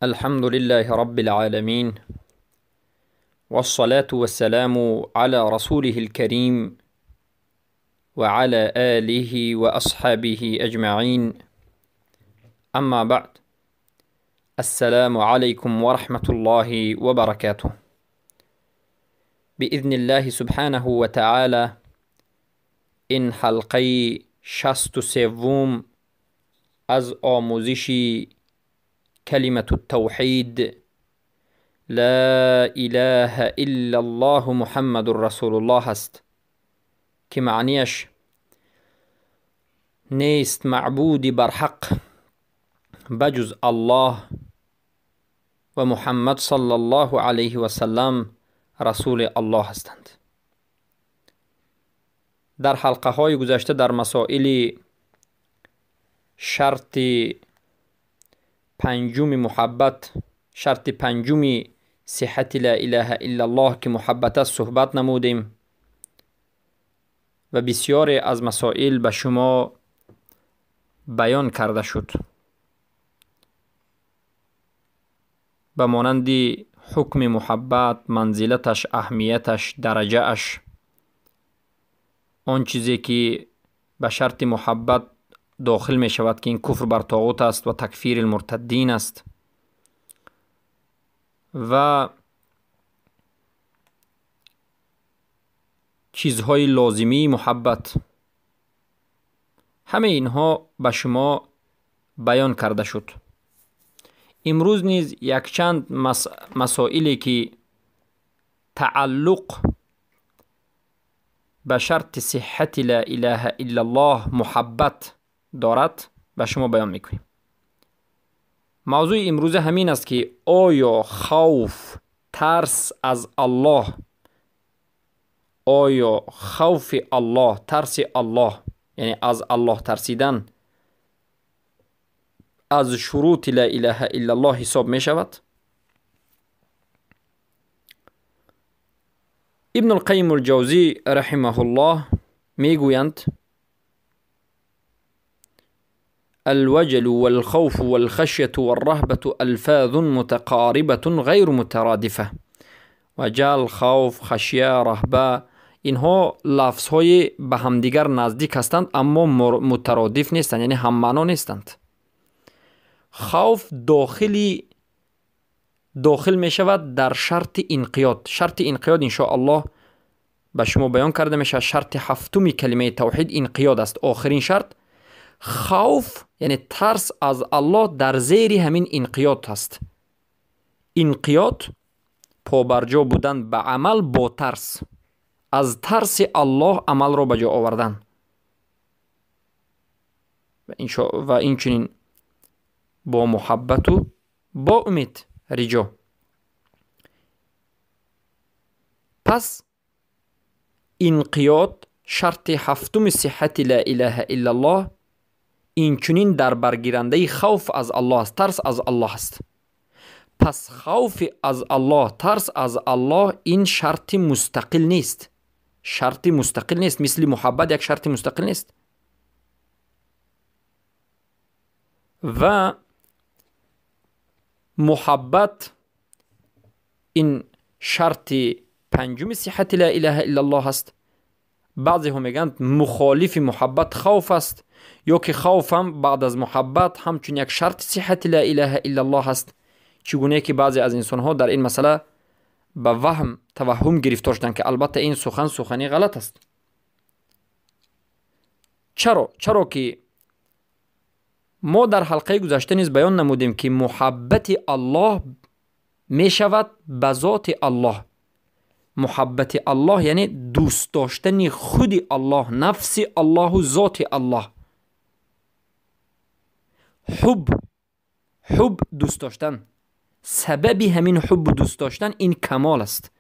الحمد لله رب العالمين، والصلاة والسلام على رسوله الكريم وعلى آله وأصحابه أجمعين. أما بعد، السلام عليكم ورحمة الله وبركاته. بإذن الله سبحانه وتعالى این حلقه 63 از آموزش کلمة التوحید لا اله الا الله محمد رسول الله است که معنیش نیست معبودی برحق بجز الله و محمد صلی الله علیه و سلم رسول الله هستند. در حلقه های گذشته در مسائل شرط پنجم محبت، شرط پنجم صحت لا اله الا الله که محبت است صحبت نمودیم و بسیاری از مسائل به شما بیان کرده شد، به مانند حکم محبت، منزلتش، اهمیتش، درجه اش، آن چیزی که به شرط محبت داخل می شود که این کفر بر طاغوت است و تکفیر المرتدین است و چیزهای لازمی محبت، همه اینها به شما بیان کرده شد. امروز نیز یکچند مسائلی که تعلق به شرط صحت لا اله الا الله محبت دارد به شما بیان میکنیم. موضوع امروز همین است که آیا خوف، ترس از الله، آیا خوف الله، ترس الله، یعنی از الله ترسیدن، از شروط لا اله الا الله حساب می شود؟ ابن القیم الجوزی رحمه الله می گویند: الوجل والخوف والخشية والرهبة ألفاظ متقاربة غير مترادفة. وجل، خوف، خشیه، رهبه، اینها لفظهای به همدیگر نزدیک هستند اما مترادف نیستند، یعنی هم معنا نیستند. خوف داخل می شود در شرط انقیاد. شرط انقیاد انشاءالله به شما بیان کرده می شود. شرط هفتم کلمه توحید انقیاد است، آخرین شرط. خوف یعنی ترس از الله در زیر همین انقیاد هست. انقیاد پابرجا بودن به عمل با ترس، از ترس الله عمل را به جا آوردن و اینچنین با محبت و با امید رجا. پس انقیاد شرط هفتم صحت لا اله الا الله، اینچنین در برگیرنده خوف از الله است، ترس از الله است. پس خوف از الله، ترس از الله این شرط مستقل نیست، شرط مستقل نیست، مثل محبت یک شرط مستقل نیست. و محبت این شرط پنجم صحت لا اله الا الله است. بعضی ها میگن مخالف محبت خوف است، یا که خوف هم بعد از محبت همچون یک شرط صحت لا اله الا الله است. چگونه که بعضی از انسان ها در این مسئله به وهم، توهم گرفتار شدند که البته این سخن سخنی غلط است. چرا؟ چرا که ما در حلقه گذشته نیز بیان نمودیم که محبت الله می شود به ذات الله. محبت الله یعنی دوست داشتن خود الله، نفس الله و ذات الله. حب، حب دوست داشتن، سبب همین حب دوست داشتن این کمال است.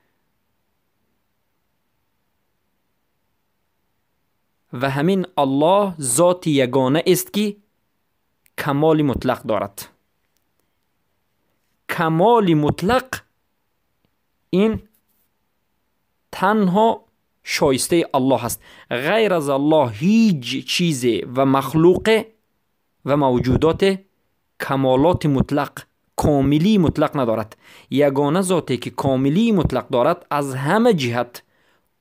و همین الله ذات یگانه است که کمال مطلق دارد. کمال مطلق این تنها شایسته الله است. غیر از الله هیچ چیز و مخلوق و موجودات کمالات مطلق комилии мутлақ надорад. Ягона зоте ки комилии мутлақ дорад, аз ҳама ҷиҳат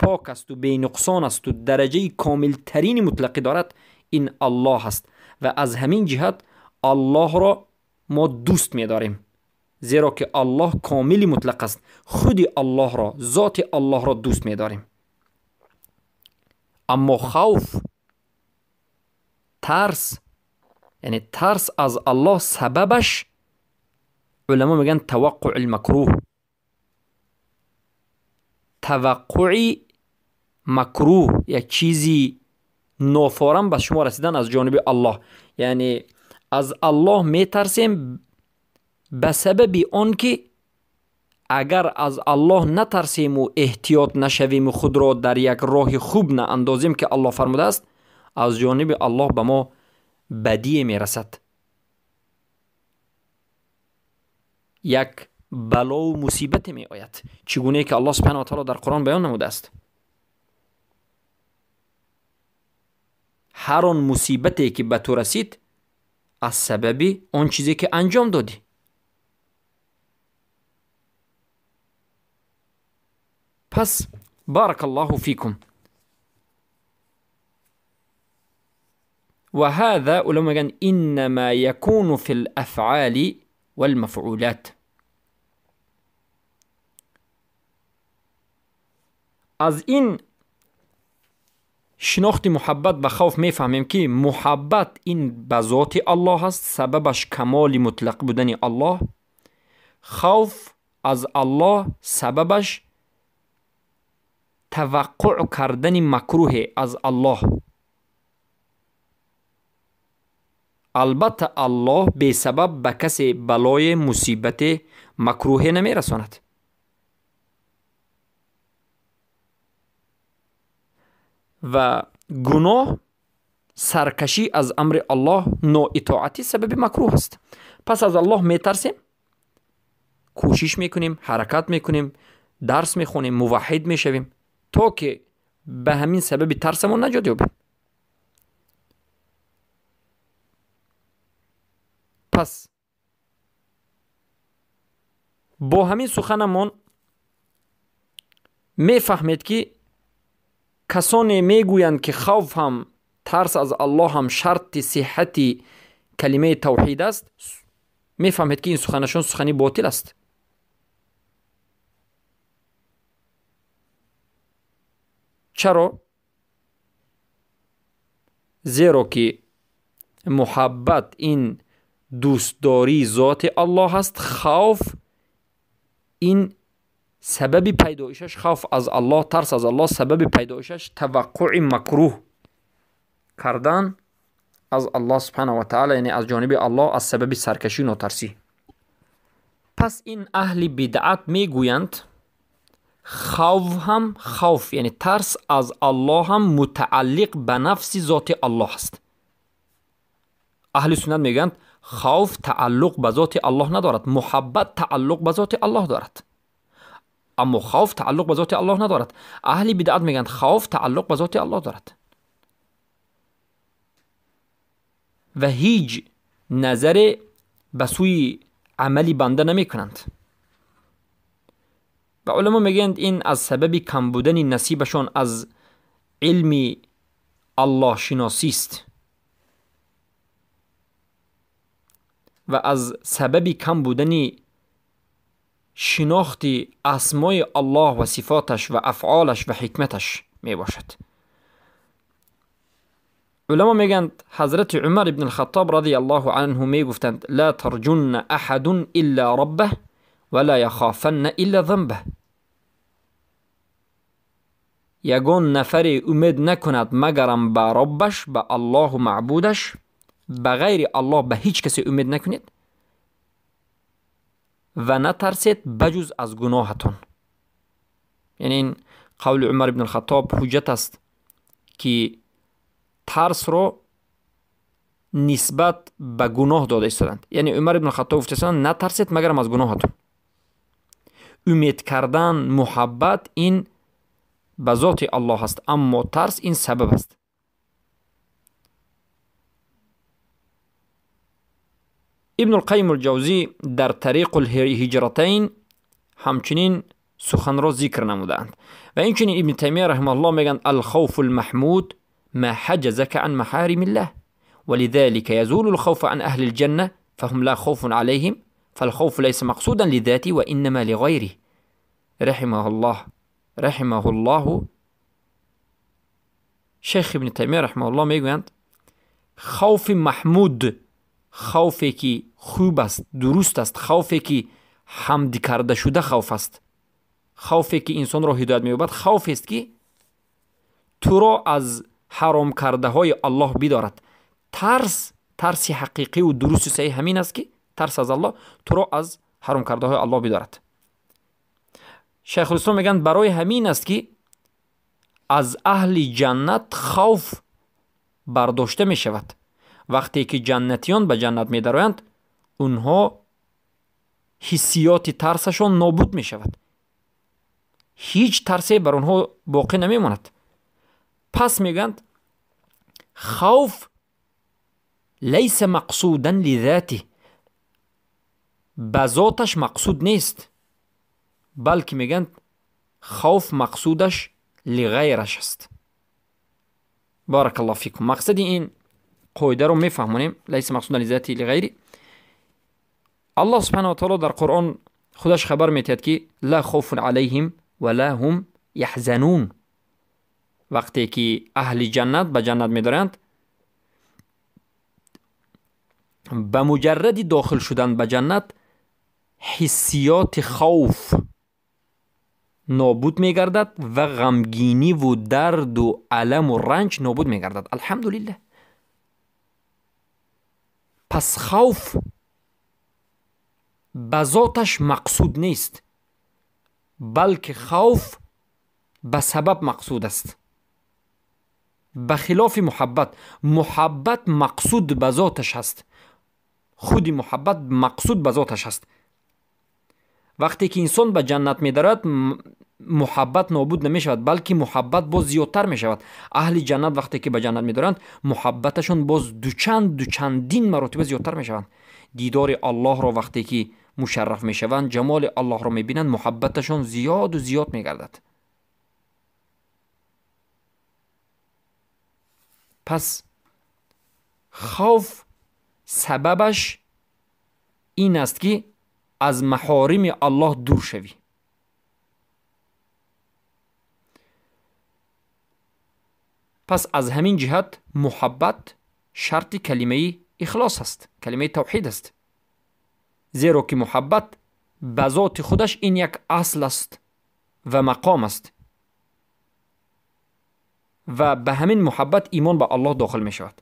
пок асту бенуқсон асту дараҷаи комилтарини мутлақӣ дорад, ин Аллоҳ аст. Ва аз ҳамин ҷиҳат Аллоҳро мо дӯст медорем, зеро ки Аллоҳ комили мутлақ аст. Худи Аллоҳро, зоти Аллоҳро дӯст медорем. Аммо хавф, тарс, яъне тарс аз Аллоҳ сабабаш уламо мегӯянд таваққуи макрӯҳ, таваққуи макрӯҳ, як чизи нофорам ба шумо расидан аз ҷониби Аллоҳ. Яъне аз Аллоҳ метарсем ба сабаби он ки агар аз Аллоҳ натарсему эҳтиёт нашавему худро дар як роҳи хуб наандозем ки Аллоҳ фармудааст, аз ҷониби Аллоҳ ба мо бадие мерасад, як балову мусибате меояд, чӣ гунае ки Аллоҳ субҳанаҳу ва таъоло дар Қуръон баён намудааст. Ҳар он мусибате ки ба ту расид аз сабаби он чизе ки анҷом додӣ. Пас баракаллоҳу фикум. Ва ҳаза уламо мегӯянд иннама якуну фил афъали валмафъулат. Аз ин шинохти муҳаббат ба хавф мефаҳмем ки муҳаббат ин ба зоти Аллоҳ аст, сабабаш камоли мутлақ будани Аллоҳ. Хавф аз Аллоҳ сабабаш таваққуъ кардани макрӯҳе аз Аллоҳ. Албатта Аллоҳ бесабаб ба касе балое, мусибате, макрӯҳе намерасонад. Ва гуноҳ, саркашӣ аз амри Аллоҳ, ноитоатӣ сабаби макрӯҳ аст. Пас аз Аллоҳ метарсем, кӯшиш мекунем, ҳаракат мекунем, дарс мехонем, муваҳҳид мешавем, то ки ба ҳамин сабаби тарсамон наҷот ёбем. Пас бо ҳамин суханамон мефаҳмед ки касоне мегӯянд ки хавф ҳам, тарс аз Аллоҳ ҳам шарти сиҳҳати калимаи тавҳид аст, мефаҳмед ки ин суханашон сухани ботил аст. Чаро? Зеро ки муҳаббат ин дӯстдории зоти Аллоҳ аст, хавф ин сабаби пайдоишаш, хавф аз Аллоҳ, тарс аз Аллоҳ сабаби пайдоишаш таваққуи макрӯҳ кардан аз Аллоҳ субҳанаҳу ва таъоло, яъне аз ҷониби Аллоҳ аз сабаби саркашию нотарсӣ. Пас ин аҳли бидъат мегӯянд хавф ҳам, хавф яъне тарс аз Аллоҳ ҳам мутааллиқ ба нафси зоти Аллоҳ аст. Аҳли суннат мегӯянд хавф тааллуқ ба зоти Аллоҳ надорад, муҳаббат тааллуқ ба зоти Аллоҳ дорад, аммо хавф тааллуқ ба зоти Аллоҳ надорад. Аҳли бидъат мегӯянд хавф тааллуқ ба зоти Аллоҳ дорад ва ҳеҷ назаре ба сӯи амали банда намекунанд. Ва уламо мегӯянд ин аз сабаби кам будани насибашон аз илми Аллоҳшиносист ва аз сабаби кам будани шинохти асмои Аллоҳ ва сифоташ ва афъолаш ва ҳикматаш мебошад. Уламо мегӯянд ҳазрати Умар ибн алхаттоб радиаллоҳу анҳу мегуфтанд ла тарҷунна аҳадун илла раббаҳ ва ла яхофанна илла занбаҳ. Ягон нафаре умед накунад магарам ба роббаш, ба Аллоҳу маъбудаш, ба ғайри Аллоҳ ба ҳеҷ касе умед накунед ва натарсед ба ҷуз аз гуноҳатон. Яъне ин қавли Умар ибн алхаттоб ҳуҷҷат аст ки тарсро нисбат ба гуноҳ дода истоданд. Яъне Умар ибн алхаттоб гуфтаистоданд натарсед магарам аз гуноҳатон. Умед кардан, муҳаббат ин ба зоти Аллоҳ аст, аммо тарс ин сабаб аст. Ибн Алқайим Алҷавзӣ дар Тариқ Алҳиҷратайн ҳамчунин суханро зикр намудаанд. Ва инчунин Ибн Таймия раҳимаҳуллоҳ мегӯянд: алхавфу алмаҳмуд ма ҳаҷазака ан маҳаримиллаҳ ولذلك يزول الخوف عن أهل الجنة فهم لا خوف عليهم فالخوف ليس مقصودا لذاته وإنما لغيره. رحمه الله رحمه الله. شیخ ابن تیمیه رحمه الله میگویند خوف محمود خوفی که خوب است، درست است، خوفی که حمد کرده شده خوف است، خوفی که انسان را هدایت می‌یابد، خوف است که تو را از حرام کرده های الله بدارد. ترس، ترس حقیقی و درست و صحیح همین است که ترس از الله تو را از حرام کرده های الله بدارد. شیخ الاسلام میگن برای همین است که از اهل جنت خوف برداشته می شود. وقتی که جنتیان به جنت می درویند، اونها حسیات ترسشان نابود می شود، هیچ ترسی بر اونها باقی نمی ماند. پس میگند خوف لیس مقصودا لذاته، به ذاتش مقصود نیست، بلکه میگند خوف مقصودش لغیرش است. بارک الله فیکم. مقصد این قاعده رو میفهمونیم، لیس مقصودا لذاته لغیری. الله سبحانه و تعالی در قرآن خودش خبر میتید که لا خوف علیهم ولا هم یحزنون. وقتی که اهل جنت به جنت میدارند، به مجرد داخل شدن به جنت حسیات خوف نابود میگردد و غمگینی و درد و الم و رنج نابود میگردد. الحمدلله. پس خوف به ذاتش مقصود نیست، بلکه خوف به سبب مقصود است. به خلاف محبت، محبت مقصود به ذاتش است، خود محبت مقصود به ذاتش است. وقتی که انسان به جنت میدارد محبت نابود نمیشود، بلکه محبت باز زیادتر میشود. اهل جنت وقتی که به جنت میدارند محبتشون باز دوچندین مراتب زیادتر میشوند. دیدار الله را وقتی که مشرف میشوند، جمال الله را میبینند، محبتشون زیاد و زیاد میگردد. پس خوف سببش این است که از محارم الله دور شوی. پس از همین جهت محبت شرط کلمه اخلاص است، کلمه توحید است، زیرا که محبت به ذات خودش این یک اصل است و مقام است و به همین محبت ایمان به الله داخل می شود.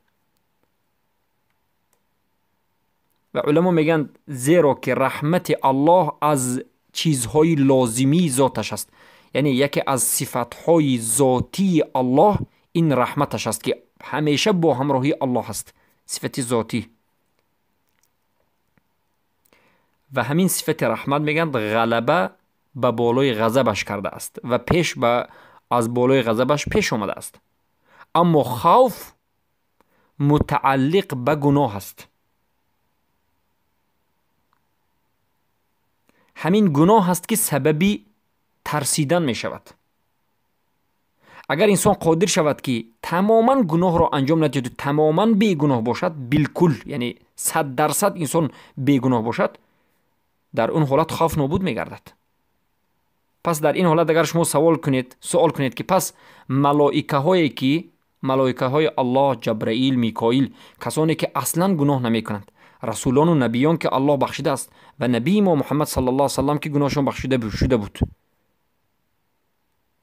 و علما میگن زیرا که رحمت الله از چیزهای لازمی ذاتش است، یعنی یکی از صفتهای ذاتی الله این رحمتش است که همیشه با همراهی الله است، صفت ذاتی. و همین صفت رحمت میگن غلبه به بالای غضبش کرده است و پیش به از بالای غضبش پیش آمده است. اما خوف متعلق به گناه است. همین گناه است که سببی ترسیدن می شود. اگر انسان قادر شود که تماما گناه را انجام ندهد و تماما بیگناه باشد، بالکل، یعنی 100% انسان بیگناه باشد، در اون حالت خوف نابود می گردد. پس در این حالت اگر شما سوال کنید که پس ملائکه هایی که ملائکه های الله، جبرائیل، میکائیل، کسانی که اصلا گناه نمی کنند، رسولان و نبیان که الله بخشیده است و نبی ما محمد صلی الله علیه و سلم که گناهشان بخشیده شده بود،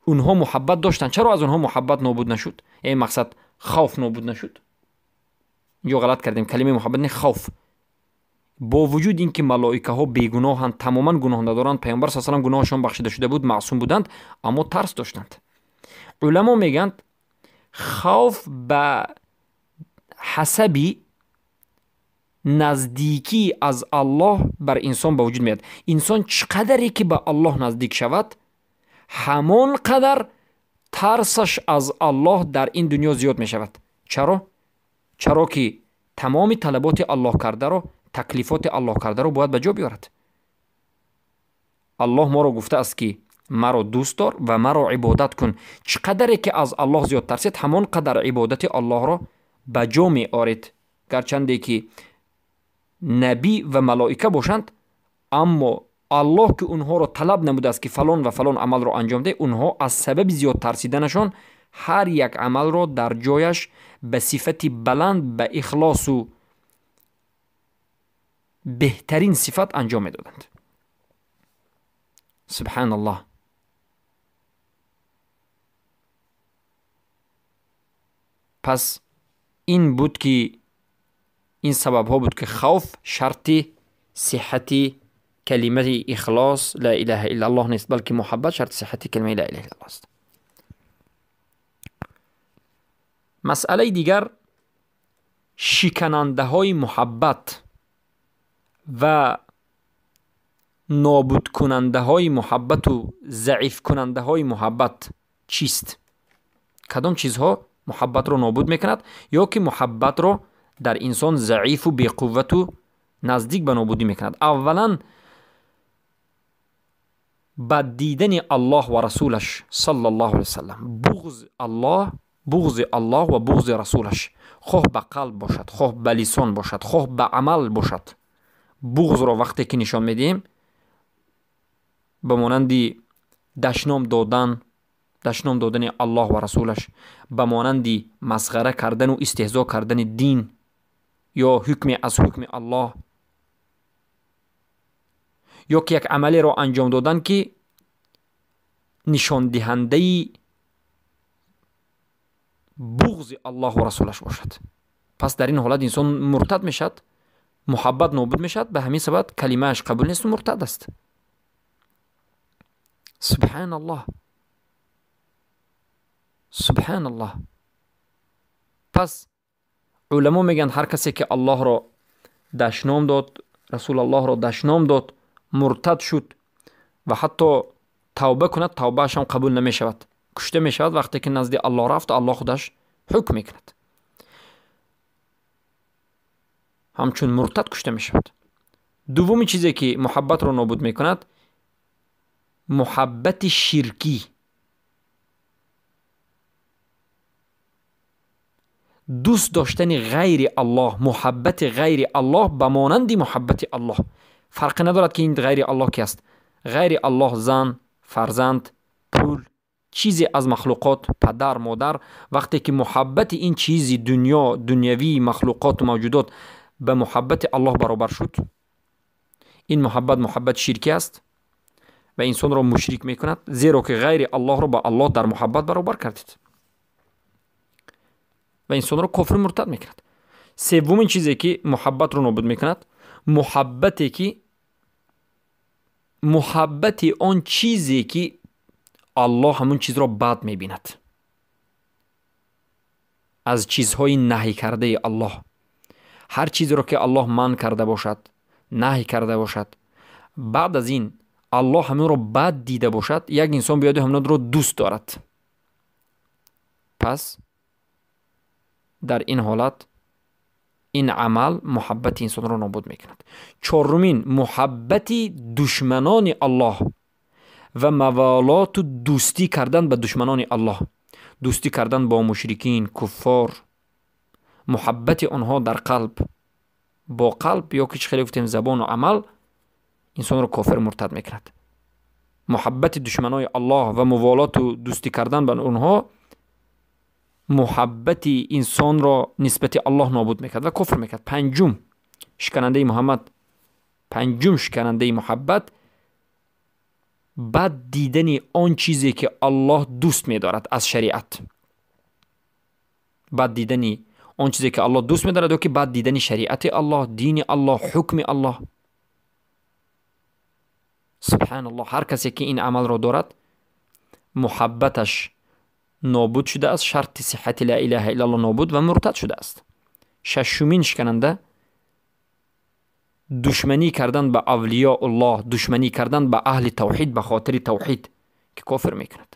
اونها محبت داشتند، چرا از اونها محبت نابود نشد؟ این مقصد خوف نابود نشد. اینجا غلط کردیم، کلمه محبت نه، خوف. با وجود اینکه ملائکه ها بیگناهند، تماما گناه ندارند، پیامبر صلی الله علیه و سلم گناهشان بخشیده شده بود، معصوم بودند، اما ترس داشتند. علما میگند خوف به حسبی نزدیکی از الله بر انسان به وجود میاد. انسان چقدری که به الله نزدیک شود، همان قدر ترسش از الله در این دنیا زیاد می شود. چرا؟ چرا که تمام طلبات الله کرده را Таклифоти Аллоҳ кардаро бояд ба ҷо биёрад. Аллоҳ моро гуфтааст, ки маро дӯст дор ва маро ибодат кун. Чӣ қадаре ки аз Аллоҳ зиёд тарсед, ҳамон қадар ибодати Аллоҳро ба ҷо меоред. Гарчанде ки набӣ ва малоика бошанд, аммо Аллоҳ ки онҳоро талаб намудааст, ки фалон ва фалон амалро анҷом деҳ, онҳо аз сабаби зиёд тарсиданашон ҳар як амалро дар ҷояш ба сифати баланд, ба ихлосу беҳтарин сифат анҷом медоданд. Субҳаналлоҳ. Пас ин буд ки ин сабабҳо буд, ки хавф шарти сиҳати калимаи ихлос ла илаҳа иллаллоҳ нест, балки муҳаббат шарти сиҳати калимаи ла илаҳа иллаллоҳ аст. Масъалаи дигар шиканандаҳои муҳаббат ва нобудкунандаҳои муҳаббату заифкунандаҳои муҳаббат чист? Кадом чизҳо муҳаббатро нобуд мекунад ё ки муҳаббатро дар инсон заифу беқуввату наздик ба нобудӣ мекунад? Аввалан, бад дидани Аллоҳ ва расулаш саллаллоҳу алайҳи васаллам, буғзи Аллоҳ ва буғзи расулаш, хоҳ ба қалб бошад, хоҳ ба лисон бошад, хоҳ ба амал бошад. Буғзро вақте ки нишон медиҳем, ба монанди дашном додан, дашном додани Аллоҳ ва расулаш, ба монанди масғара кардану истеҳзо кардани дин ё ҳукме аз ҳукми Аллоҳ, ё ки як амалеро анҷом додан, ки нишондиҳандаи буғзи Аллоҳ ва расулаш бошад. Пас дар ин ҳолат инсон муртад мешавад, муҳаббат нобуд мешавад, ба ҳамин сабаб калимааш қабул несту муртад аст. Субҳаналлоҳ, субҳаналлоҳ. Пас уламо мегӯянд, ҳар касе ки Аллоҳро дашном дод, расулаллоҳро дашном дод, муртад шуд ва ҳатто тавба кунад, тавбааш ҳам қабул намешавад, кушта мешавад. Вақте ки назди Аллоҳ рафт, Аллоҳ худаш ҳукм мекунад, ҳамчун муртад кушта мешавад. Дуввуми чизе ки муҳаббатро нобуд мекунад, муҳаббати ширкӣ. Дӯст доштани ғайри Аллоҳ, муҳаббати ғайри Аллоҳ ба монанди муҳаббати Аллоҳ. Фарқе надорад, ки ин ғайри Аллоҳ ки аст. Ғайри Аллоҳ зан, фарзанд, пул, чизе аз махлуқот, падар, модар. Вақте ки муҳаббати ин чизи дунё, дунявии махлуқоту мавҷудот ба муҳаббати Аллоҳ баробар шуд, ин муҳаббат муҳаббати ширкӣ аст ва инсонро мушрик мекунад, зеро ки ғайри Аллоҳро ба Аллоҳ дар муҳаббат баробар кардед ва инсонро кофир муртад мекунад. Севумин чизе ки муҳаббатро нобуд мекунад, муҳаббате ки муҳаббати он чизе ки Аллоҳ ҳамон чизро бад мебинад, аз чизҳои наҳй кардаи Аллоҳ. Ҳар чизеро ки Аллоҳ манъ карда бошад, наҳй карда бошад, баъд аз ин Аллоҳ ҳамонро бад дида бошад, як инсон биёду ҳамонро дӯст дорад. Пас дар ин ҳолат ин амал муҳаббати инсонро нобуд мекунад. Чорумин, муҳаббати душманони Аллоҳ ва маволоту дӯстӣ кардан ба душманони Аллоҳ, дӯстӣ кардан бо мушрикин, куффор, муҳаббати онҳо дар қалб, бо қалб ё ки чӣ хеле гуфтем забону амал инсонро кофир муртад мекунад. Муҳаббати душманои Аллоҳ ва муволоту дӯстӣ кардан ба онҳо муҳаббати инсонро нисбати Аллоҳ нобуд мекард ва кофир мекард. Панҷум шиканандаи муҳаббат, панҷум шиканандаи муҳаббат бад дидани он чизе ки Аллоҳ дӯст медорад аз шариат. Бад дидани он чизе ки Аллоҳ дӯст медорад ё ки бад дидани шариати Аллоҳ, дини Аллоҳ, ҳукми Аллоҳ. Субҳаналлоҳ, ҳар касе ки ин амалро дорад, муҳаббаташ нобуд шудааст, шарти сиҳати ла илаҳа иллаллоҳ нобуд ва муртад шудааст. Шашумин шикананда душманӣ кардан ба авлиёуллоҳ, душманӣ кардан ба аҳли тавҳид ба хотири тавҳид, ки кофир мекунад.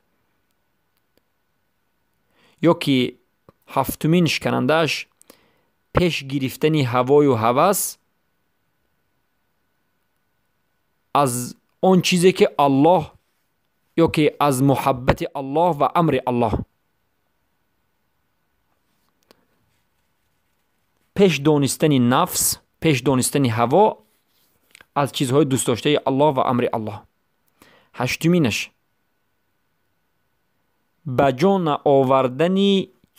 Ё ки ҳафтумин шиканандааш пеш гирифтани ҳавою ҳавас аз он чизе ки Аллоҳ ё ки аз муҳаббати Аллоҳ ва амри Аллоҳ. Пеш донистани нафс, пеш донистани ҳаво аз чизҳои дӯстдоштаи Аллоҳ ва амри Аллоҳ. Ҳаштуминаш ба ҷо наовардани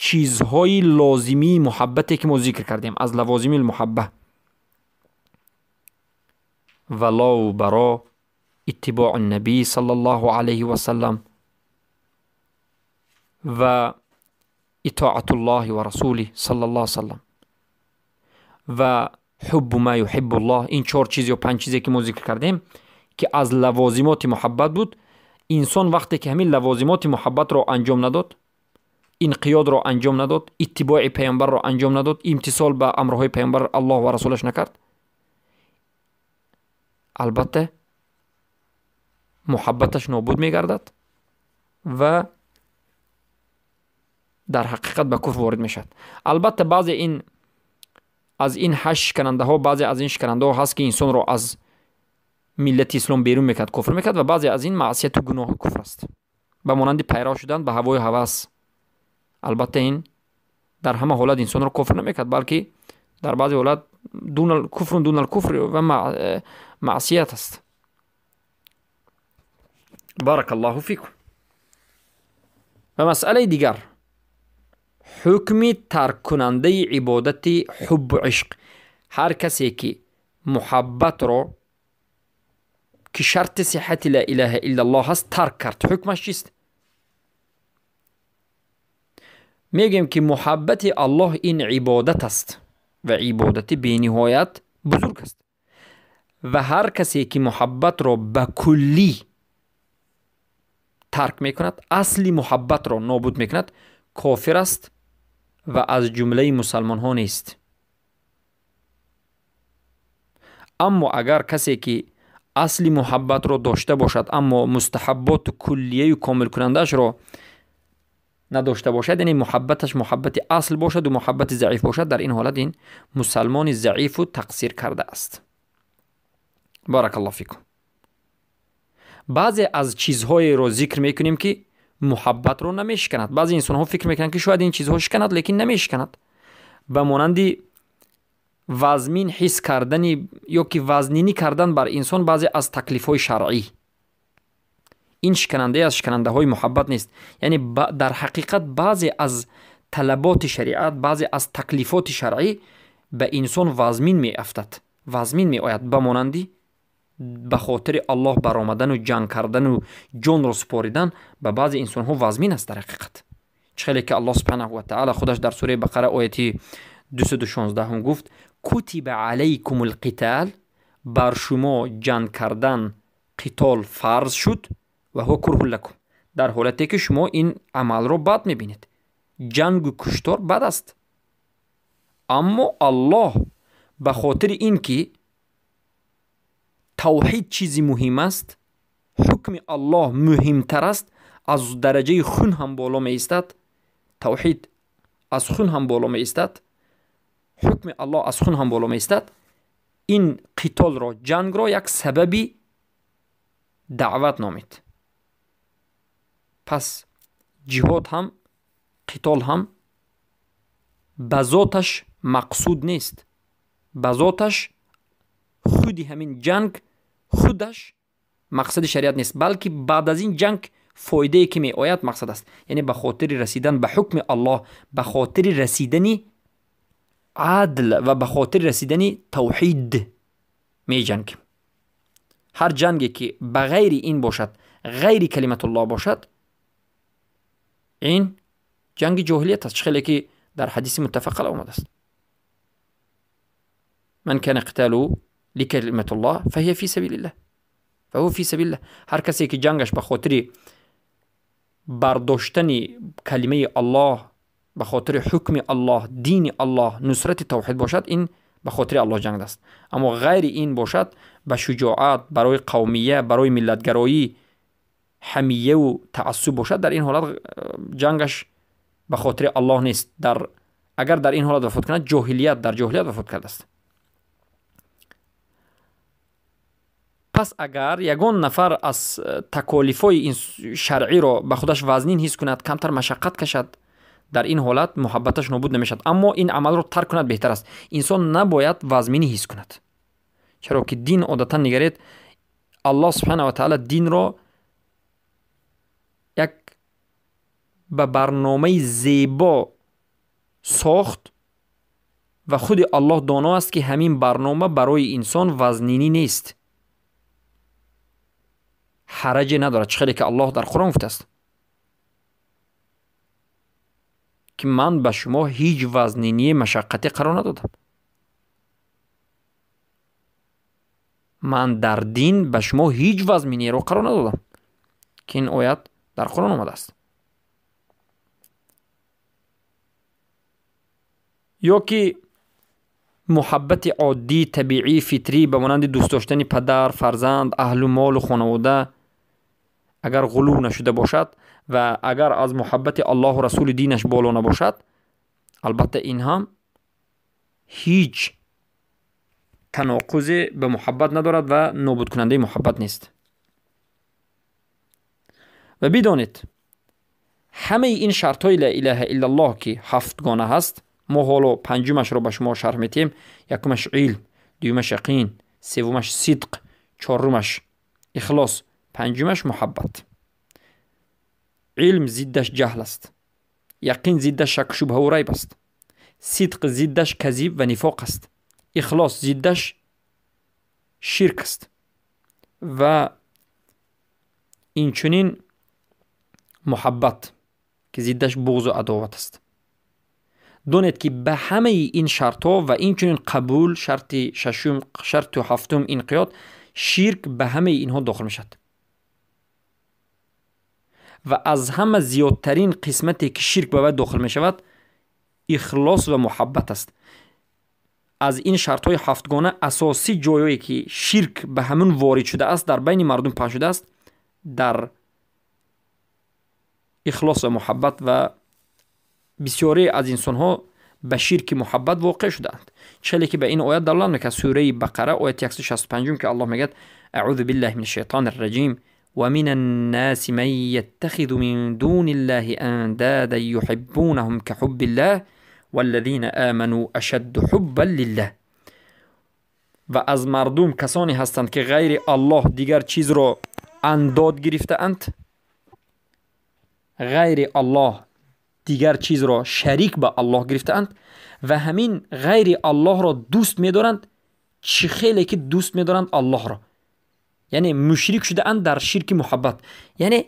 чизҳои лозимии муҳаббате ки мо зикр кардем аз лавозими муҳабба. Валоу баро, иттибоъ набӣ саллаллоҳу алайҳи васаллам ва итоатуллоҳи ва расулиҳ саллаллоҳу саллам ва ҳуббу ма юҳиббуллоҳ. Ин чор чиз ё панҷ чизе ки мо зикр кардем ки аз лавозимоти муҳаббат буд, инсон вақте ки ҳамин лавозимоти муҳаббатро анҷом надод, инқиёдро анҷом надод, иттибои паёмбарро анҷом надод, имтисол ба амрҳои паёмбар Аллоҳ ва расулаш накард, албатта муҳаббаташ нобуд мегардад ва дар ҳақиқат ба куфр ворид мешавад. Албатта баъзе ин аз ин ҳашт шиканандаҳо, баъзе аз ин шиканандаҳо ҳаст ки инсонро аз миллати ислом берун мекард, куфр мекард, ва баъзе аз ин маъсияту гуноҳу куфр аст, ба монанди пайрав шудан ба ҳавою ҳавас. Албатта ин дар ҳама ҳолат инсонро куфр намекард, балки дар баъзе ҳолат куфрун дунал куфр ва маъсият аст. Баракаллоҳу фикум. Ва масъалаи дигар, ҳукми тарккунандаи ибодати ҳуббу ишқ. Ҳар касе ки муҳаббатро ки шарти сиҳати ла илаҳа иллаллоҳ аст тарк кард, ҳукмаш чист? Мегӯем ки муҳаббати Аллоҳ ин ибодат аст ва ибодати бениҳоят бузург аст ва ҳар касе ки муҳаббатро ба куллӣ тарк мекунад, асли муҳаббатро нобуд мекунад, кофир аст ва аз ҷумлаи мусалмонҳо нест. Аммо агар касе ки асли муҳаббатро дошта бошад, аммо мустаҳабботу куллияю комилкунандаашро надошта бошад, яъне муҳаббаташ муҳаббати асл бошаду муҳаббати заиф бошад, дар ин ҳолат ин мусалмони заифу тақсир кардааст. Баракаллоҳу фикум. Баъзе аз чизҳоеро зикр мекунем ки муҳаббатро намешиканад. Баъзе инсонҳо фикр мекунанд ки шояд ин чизҳо шиканад, лекин намешиканад. Ба монанди вазмин ҳис кардани ё ки вазнинӣ кардан бар инсон баъзе аз таклифҳои шаръӣ. Ин шиканандае аз шиканандаҳои муҳаббат нест. Яъне дар ҳақиқат баъзе аз талаботи шариат, баъзе аз таклифоти шаръӣ ба инсон вазмин меафтад, вазмин меояд. Ба монанди ба хотири Аллоҳ баромадану ҷанг кардану ҷонро супоридан ба баъзе инсонҳо вазмин аст дар ҳақиқат. Чӣ хеле ки Аллоҳ субҳанаҳу ва таъала худаш дар сураи Бақара ояти 216 гуфт: кутиба алайкумул қитал, бар шумо ҷанг кардан, қитол фарз шуд, ва ҳува курҳун лакум, дар ҳолате ки шумо ин амалро бад мебинед. Ҷангу куштор бад аст, аммо Аллоҳ ба хотири ин ки тавҳид чизи муҳим аст, ҳукми Аллоҳ муҳимтар аст, аз дараҷаи хун ҳам боло меистад, тавҳид аз хун ҳам боло меистад, ҳукми Аллоҳ аз хун ҳам боло меистад, ин қитолро, ҷангро як сабаби даъват номид. Пас ҷиҳод ҳам, қитол ҳам ба зоташ мақсуд нест, ба зоташ худи ҳамин ҷанг худаш мақсади шариат нест, балки баъд аз ин ҷанг фоидае ки меояд мақсад аст. Яъне ба хотири расидан ба ҳукми Аллоҳ, ба хотири расидани адл ва ба хотири расидани тавҳид меҷангем. Ҳар ҷанге ки ба ғайри ин бошад, ғайри калиматуллоҳ бошад, ин ҷанги ҷоҳилият аст, чӣ хеле ки дар ҳадиси муттафақ алайҳ омадааст: ман кана қиталу ликалиматуллоҳ фаҳия фи сабилиллаҳ, фаҳува фи сабилиллаҳ. Ҳар касе ки ҷангаш ба хотири бардоштани калимаи Аллоҳ, ба хотири ҳукми Аллоҳ, дини Аллоҳ, нусрати тавҳид бошад, ин ба хотири Аллоҳ ҷанг аст. Аммо ғайри ин бошад, ба шуҷоат, барои қавмия, барои миллатгароӣ, ҳамияву таассуб бошад, дар ин ҳолат ҷангаш ба хотири Аллоҳ нест. Агар дар ин ҳолат вафот кунад, ҷоҳилият, дар ҷоҳилият вафот кардааст. Пас агар ягон нафар аз таколифҳои шаръиро ба худаш вазнин ҳис кунад, камтар машаққат кашад, дар ин ҳолат муҳаббаташ нобуд намешавад. Аммо ин амалро тарк кунад беҳтар аст. Инсон набояд вазминӣ ҳис кунад, чаро ки дин одатан нигаред, Аллоҳ субҳанаҳу ва таъала динро як ба барномаи зебо сохт ва худи Аллоҳ доно аст, ки ҳамин барнома барои инсон вазнинӣ нест, ҳараҷе надорад. Чӣ хеле ки Аллоҳ дар Қуръон гуфтааст, ки ман ба шумо ҳеҷ вазнинии машаққате қарор надодам. Ман дар дин ба шумо ҳеҷ вазминиеро қарор надодам, ки ин оят дар Қуръон омадааст. Ё ки муҳаббати оддӣ, табиӣ, фитрӣ ба монанди дӯст доштани падар, фарзанд, аҳлу молу хонавода агар ғулув нашуда бошад ва агар аз муҳаббати Аллоҳу расули динаш боло набошад, албатта ин ҳам ҳеҷ таноқузе ба муҳаббат надорад ва нобудкунандаи муҳаббат нест. Ва бидонед, ҳамаи ин шартҳои ла илаҳа иллаллоҳ, ки ҳафтгона ҳаст, мо ҳоло панҷумашро ба шумо шарҳ метиҳем. Якумаш илм, дуюмаш яқин, севумаш сидқ, чорумаш ихлос, панҷумаш муҳаббат. Илм зиддаш ҷаҳл аст, яқин зиддаш шакку шубҳаву райб аст, сидқ зиддаш казиб ва нифоқ аст, ихлос зиддаш ширк аст ва инчунин муҳаббат, ки зиддаш буғзу адоват аст. Донед, ки ба ҳамаи ин шартҳо ва инчунин қабул, шарти шашум, шарту ҳафтум инқиёд, ширк ба ҳамаи инҳо дохил мешавад. Ва аз ҳама зиёдтарин қисмате, ки ширк ба вай дохил мешавад, ихлос ва муҳаббат аст. Аз ин шартҳои ҳафтгона асосӣ ҷойое, ки ширк ба ҳамун ворид шудааст, дар байни мардум паҳн шудааст, дар ихлос ва муҳаббат, ва бисёре аз инсонҳо ба ширки муҳаббат воқеъ шудаанд. Челе ки ба ин оят далолат мекунад, сураи Бақара ояти 165, ки Аллоҳ мегӯяд: аъузу биллаҳи минаш шайтони рраҷим ва минан наси ман яттахизу мин дуниллаҳи андадан юҳиббунаҳум каҳуббиллаҳ валлазина аману ашадду ҳуббан лиллаҳ. Ва аз мардум касоне ҳастанд, ки ғайри Аллоҳ дигар чизро андод гирифтаанд, ғайри Аллоҳ дигар чизро шарик ба Аллоҳ гирифтаанд ва ҳамин ғайри Аллоҳро дӯст медоранд, чӣ хеле ки дӯст медоранд Аллоҳро. Яъне мушрик шудаанд дар ширки муҳаббат. Яъне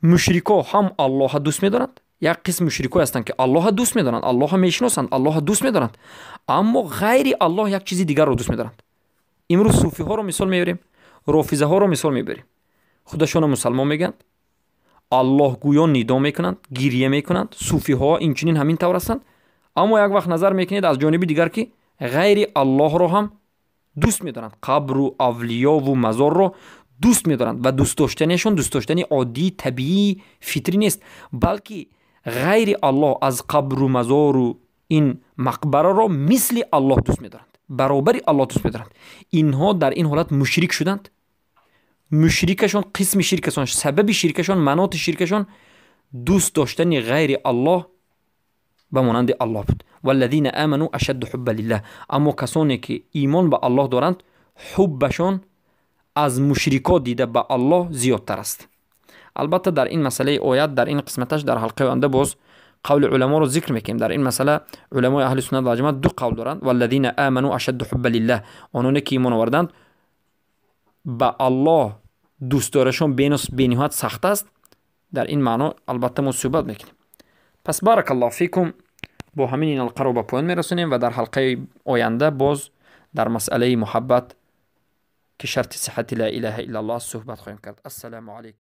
мушрико ҳам Аллоҳро дӯст медоранд, як қисм мушрикое ҳастанд, ки Аллоҳро дӯст медоранд, Аллоҳро мешиносанд, Аллоҳро дӯст медоранд, аммо ғайри Аллоҳ як чизи дигарро дӯст медоранд. Имрӯз суфиҳоро мисол меорем, рофизаҳоро мисол мебарем. Худашонро мусалмон мегӯянд, аллоҳгӯён нидо мекунанд, гирья мекунанд, суфиҳо инчунин ҳамин тавр ҳастанд. Аммо як вақт назар мекунед аз ҷониби дигар, ки ғайри Аллоҳро ҳам дӯст медоранд, қабру авлиёву мазорро дӯст медоранд ва дӯст доштанашон дӯст доштани оддӣ, табиӣ, фитрӣ нест, балки ғайри Аллоҳ аз қабру мазору ин мақбараро мисли Аллоҳ дӯст медоранд, баробари Аллоҳ дӯст медоранд. Инҳо дар ин ҳолат мушрик шуданд. Мушрикашон, қисми ширкашон, сабаби ширкашон, маноти ширкашон дӯст доштани ғайри Аллоҳ ба монанди Аллоҳ буд. Валлазина аману ашадду ҳубба лиллаҳ. Аммо касоне ки имон ба Аллоҳ доранд, ҳуббашон аз мушрико дида ба Аллоҳ зиёдтар аст. Албатта дар ин масъалаи оят, дар ин қисматаш дар ҳалқаи оянда боз қавли уламоро зикр мекунем. Дар ин масъала уламои аҳли суннат ва ҷамоат ду қавл доранд. Валлазина аману ашадду ҳубба лиллаҳ, ононе ки имон оварданд ба Аллоҳ дӯстдорашон бениҳоят сахт аст. Дар ин маъно албатта мо суҳбат мекунем. Пас баракаллоҳу фикум, бо ҳамин ин ҳалқаро ба поён мерасонем ва дар ҳалқаи оянда боз дар масъалаи муҳаббат, ки шарти сиҳати ла илаҳа иллаллоҳ, суҳбат хоҳем кард. Ассалому алайкум.